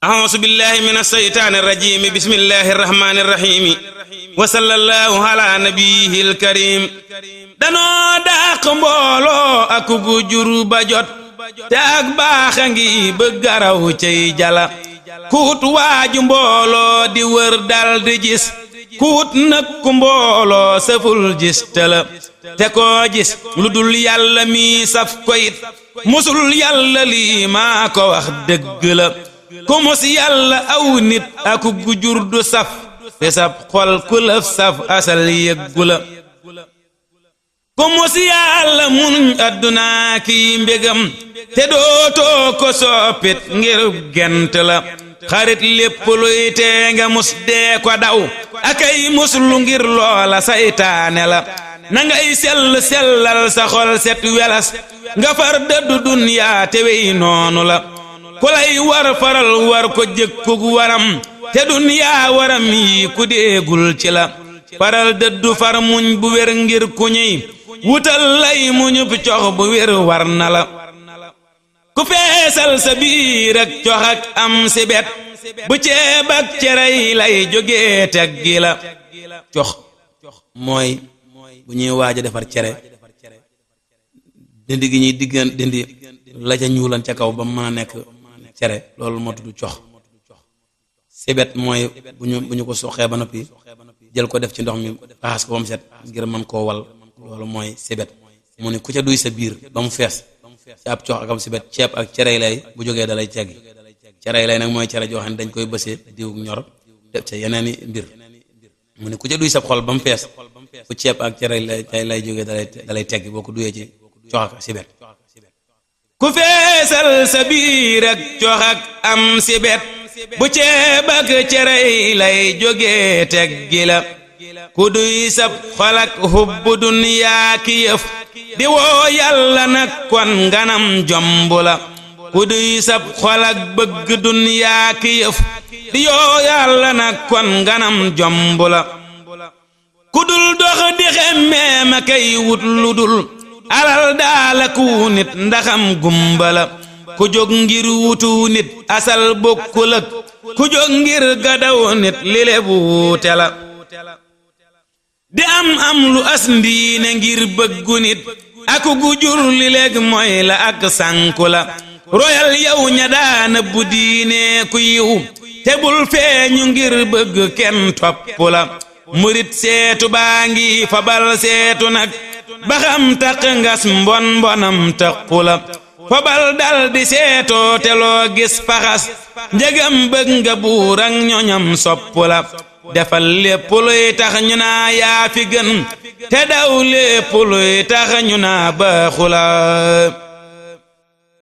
أعوذ بالله من الشيطان الرجيم بسم الله الرحمن الرحيم وصلى الله على نبيه الكريم danoo dàq mbooloo ak gu jur ba jot te ak baax a ngi bëgg a raw cey jala kuut waaju mbooloo di wër dal di gis kuut nag ku mbooloo saful gis tala te koo gis lu dul yàlla mi saf koyit musul yàlla lii maa ko wax dëgg la ku mus yàlla aw nit ak gu jur du saf te sab xol ku lëf saf asal yëggu la ku mus yàlla muñ adduna kiy mbégam te dootoo ko soppit ngir gent la xarit lépp luy tee nga mus dee ko daw akay mus lu ngir loola saytaane la na ngay sellal sa xol set welas nga far dëddu dunyaa te wey noonu la ku lay war faral war ko jëkkug waram te dunyaa waram yi ku déegul ci la faral dëddu far muñ bu wér ngir ku ñuy wutal lay muñu cox bu wér war na la ku feesal sa biir ak cox ak am si bet bu ceeb ak cerey lay jógee teggi la cox mooy bu ñuy waaj a defar cere dindi gi ñuy dindi la ca ñuulan ca kaw ba mën a nekk cere loolu moo tudd cox sibet mooy bu ñu ko soxee ba noppi jël ko def ci ndox mi raxas ko ba mu set ngir mën koo wal loolu mooy sibet mu ne ku ca duy sa biir ba mu fees ci ab cox ak am sibet ceeb ak cerey lay bu jógee dalay teggi cerey lay nag mooy cere joo xam ne dañ koy bësee diw ñor def ca yeneeni mbir mu ne ku ca duy sa xol ba mu fees bu ceeb ak cerey lay jógee dalay teggi boo ko duyee ci cox ak sibet ku feesal sa biir ak cox ak am sibet bu ceeb ak cerey lay jógee teggi la ku duy sab xol ak hubbu dunyaa ki yëf di woo yàlla nag kon nganam jomb la ku duy sab xol ak bëgg dunyaa ki yëf di yoo yàlla nag kon nganam jomb la ku dul dox di xemmee ma kay wut lu dul alal daala ku nit ndaxam gumba la ku jóg ngir wutu nit asal bokkul ak ku jóg ngir gadaw nit lile buute la di am lu as ndiine ngir bëggu nit ak gu jur li léeg mooy la ak sànku la royal yow ña daana bu diine ku yiw te bul feeñu ngir bëgg kenn topp la murit seetu baa ngi fabal seetu nag baxam taq ngas mbonam taqu la fabal dal di seetoo te loo gis faxas njëgam bëgg nga buur ak ñoñam sopp la defal lépp luy tax ñu naa yaa fi gën te daw lépp luy tax ñu naa baaxu la